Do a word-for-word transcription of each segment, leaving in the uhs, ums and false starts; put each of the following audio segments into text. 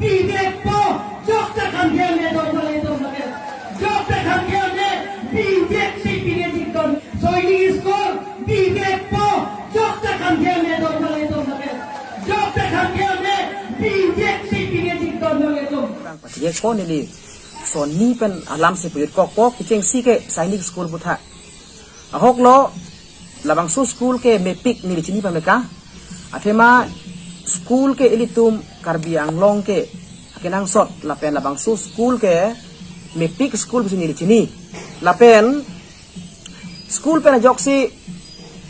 Bibek po, jokta kangkeng ne don don don don. Jokta kangkeng ne, bibek si pine jik don. Soini school, bibek po, jokta kangkeng ne don don don. Jokta kangkeng ne, bibek si pine jik don don don. Pachijek po neli. Soni pen alam si puyut kok po, kechengsi ke Sainik School puthot. Ahok lo, labangso school ke mepik neli chini pameka. Athema school ke ilitum Karbi Anglong ke akenangsot lapen labangso school ke mepik school pusi neli chini. Lapen school pen ajoksi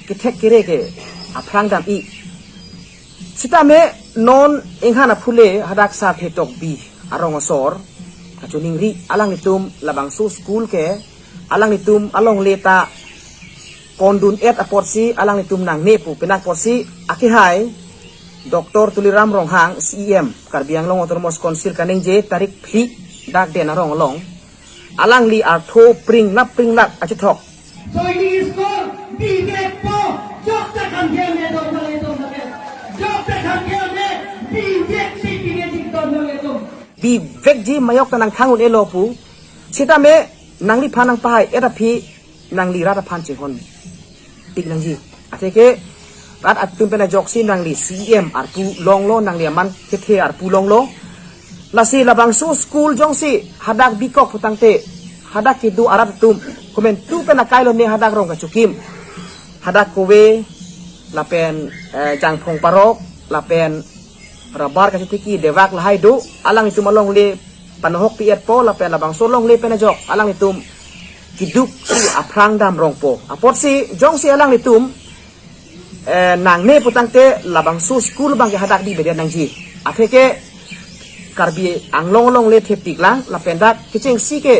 kethek kere ke aphrang dam-i. Sitame non inghan aphule hadak Sarthe Tokbi arong asor kachiningri alanglitum labangso school ke alanglitum alongle ta pondun-et apotsi alanglitum nangne pu penang apotsi akehai Doctor Tuliram Ronghang C E M Karbi Anglong Autonomous Council kaningje tarik phli dak den arong along alangli artho pringlap pringlap achethok. Soini school, bibek po, jokta kangkeng ne don don don. Jokta kangkeng ne, bibek si pine jik don don don. Bibek ji mayok ta nangthang un-elo pu. Sitame nangliphan nangpahai-et aphi nangli rat aphan chinghon pik nangji. Atheke rat atum pen ajoksi nangli C E M arpu longlo, nangli aman kethe arpu longlo. Lasi labangso school jongsi hadak bikok putangte hadak kedo arat atum komantu pen akai lo ne hadak rong kachokim. Hadak kove lapen eh, jangphong parok lapen rabar kachitiki dewak lahai do alanglitum alongle panohok pi-et po lapen labangso longle pen ajok alanglitum keduk si aphrang dam rong po. Apotsi jongsi alanglitum eh, nangne putangte labangso school abang ke hadak bibedet nangji. Atheke Karbi Anglong alongle thepik lang lapen dak kechengsi ke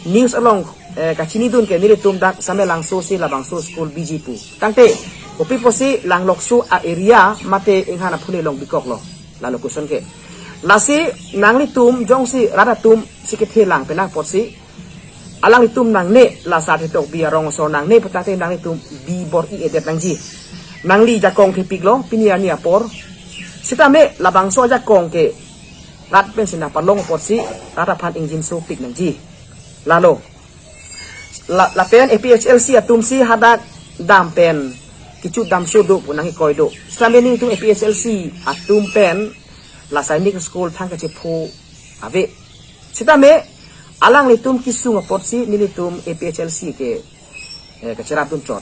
news along eh, kachinidun ke nelitum dak Samelangso si labangso school biji pu. Tangte kopi pusi Langlokso a-area mate inghan aphule along bikok lo. Lalo question ke. Lasi nanglitum jongsi rat atum si kethe lang penang apotsi alanglitum nangne la Sarthe Tokbi arong asor nangne putangte nanglitum bi bor-i-edet nangji. Nangli jakong thepik lo pini arni apor. Sitame labangso jakong ke rat pensi nangpalong apotsi rat aphan ingjinso pik nangji. Lalo. La, lapen A P H L C atum si hadak dam pen kecho damso do pu nangkoi do. Sitame nelitum A P H L C atum pen la Sainik School thang kachepho ave. Sitame alanglitum kesung apotsi nelitum A P H L C ke eh, kacherap dun chot.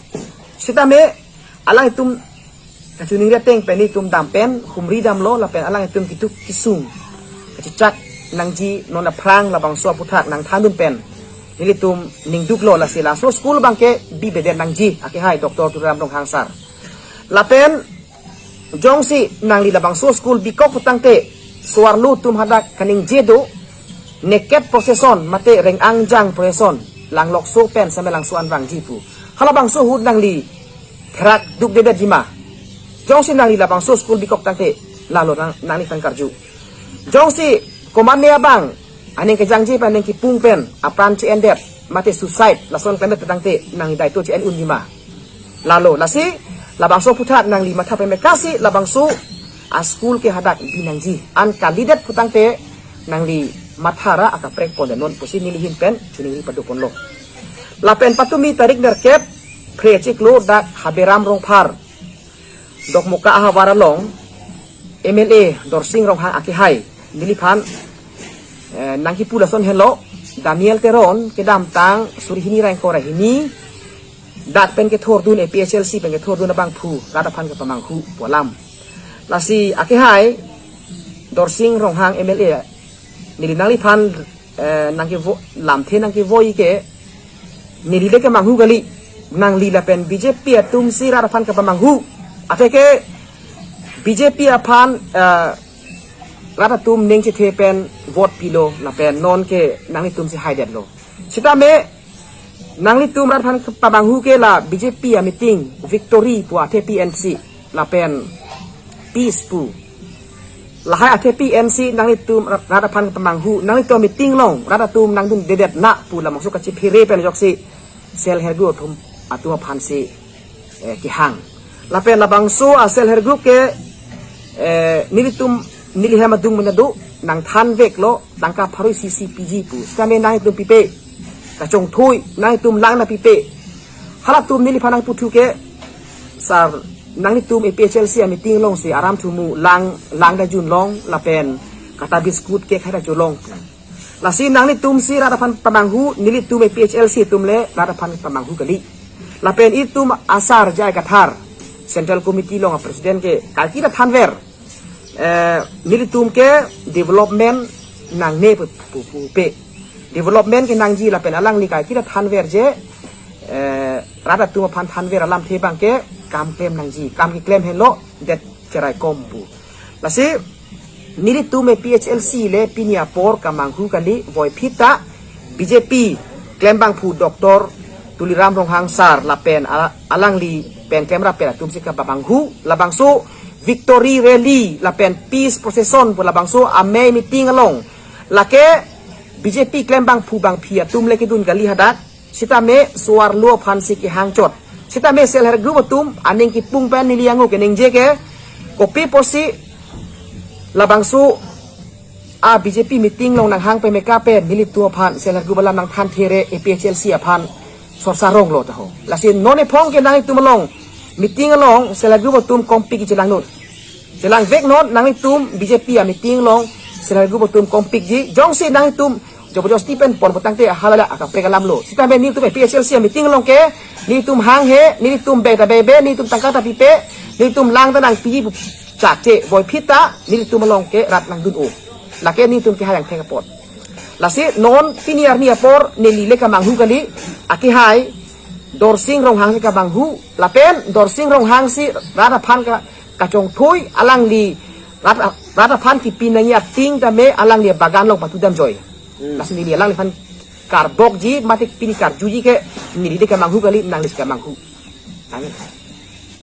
Sitame alanglitum kachiningri ateng pen nelitum dam pen humri damlo lapen alanglitum ketuk kesung kachechak nangji non aphrang labangso aputhak nangthandun pen nelitum ningduk lo lasi laso school abang ke bibedet nangji akehai Doctor Tuliram Ronghang sir. Lapen jongsi nangli labangso school bikok putangte so-arlo atum hadak kaningje do naked procession mate reng-angjang procession Langlokso pen Samelangso an vangji pu. Halabangso ahut nangli therak dukdedet jima. Jongsi nangli labangso school bikok tangte lalo nang, nangli tangkarju. Jongsi komatne abang aning kejangji pen aning kepung pen apran che-endet mate suicide lason klemet tangte nangli daito che-en un jima. Lalo lasi labangso aputhak nangli matha pemekasi labangso a-school ke hadak bi nangji. An kalidet putangte nangli mathara akaprek pondet non pusi neli ahin pen chiningri padoponlo. Lapen patumi tarik nerkep phre chiklo dak Haberam Rongphar Dokmoka ahavar along M L A Dorsing Ronghang akehai neliphan eh, nangkipu lason henlo Daniel Teron kedamtang suri hini ra ingkoi ra hini dak pen kethordun A P H L C pen kethordun abangphu rat aphan kepamanghu pu alam. Lasi akehai Dorsing Ronghang M L A neli nangliphan eh, nangkevo lamthe nangkevoi ke neli le kemanghu kali, nangli lapen B J P atum si rat aphan kepamanghu. Atheke B J P aphan eh, rat atum ning chethe pen vote pilo lapen non ke nanglitum si haidetlo. Sitame nanglitum rat aphan kepamanghu ke la B J P a-meeting Victory pu athepi ensi lapen peace pu. Lahai athepi ensi nanglitum rat aphan kepamanghu, nanglitum meeting along rat atum nangdundedet na pu labangso kachiphere pen ajoksi self help group atum, atum aphansi eh, kehang. Lapen labangso a-self help group ke eh, nelitum neli hem adung mena do nangthanveklo, tangka pharo isi isi piji pu. Sitame nanglitum pipe, kachongthui, nanglitum lang nangpipe. Halatum neliphan nangputhu ke, sir, nanglitum A P H L C a meeting alongsi aram thumu lang, lang ta junlong lapen kata biscuit ke khai ta junlong. Lasi nanglitumsi rat aphan pamanghu, nelitum A P H L C atum le rat aphan pamanghu kali. Lapen itum asar J I Kathar, Central Committee along a president ke, kaike ta thanver. Eh, nelitum ke development nangne pu, pu, pu pe. Development kenangji lapen alangli kaike ta thanver je, eh, rat atum aphan thanver alamthe abang ke kam klem nangji, kam keklem henlo, det cheraikom pu. Lasi, nelitum A P H L C le pini apor kamanghu kali, voiphit ta B J P klembangphu Doctor Tuliram Ronghang sir lapen a-, alangli pen klemrap pen atumsi kapamanghu, labangso victory rally lapen peace procession pu labangso amei meeting along. Lake B J P klembangphu bangphi atum le kedun kali hadak, sitame so-arlo aphansi kehang chot. Sitame self help group atum aning kipung pen neli angu keningje ke, kopi pusi labangso a B J P meeting along nanghang pemeka pen nelitum aphan self help group alam nangthanthe re A P H L C aphan sorsa ronglo ta ho. Lasi non ephong ke nanglitum along meeting along self help group atum kongpik chelangnon. Chelangveknon, nanglitum B J P a meeting along self help group atum kongpikji, jongsi nanglitum jobojosti pen pon putangte hala la akaprek alamlo. Sitame nelitum A P H L C a meeting along ke, nelitum hanghe, nelitum beta bebe, nelitum tangka ta pipe, nelitum lang ta nangpiji pu chakche, voiphit ta nelitum along ke rat nangdun-o. Lake nelitum kehai angthek apot. Lasi non pini arni apor neli le kamanghu kali, akehai Dorsing Ronghangsi kamanghu, lapen Dorsing Ronghangsi rat aphan ka, kachongthui, alangli rat, rat aphan kipi nangji ating tame alangli bagan along patudam joi. Hmm. Lasi neli alangliphan karbokji, mate pini karjuji ke, neli le kamanghu kali, nanglisi kamanghu. Amen.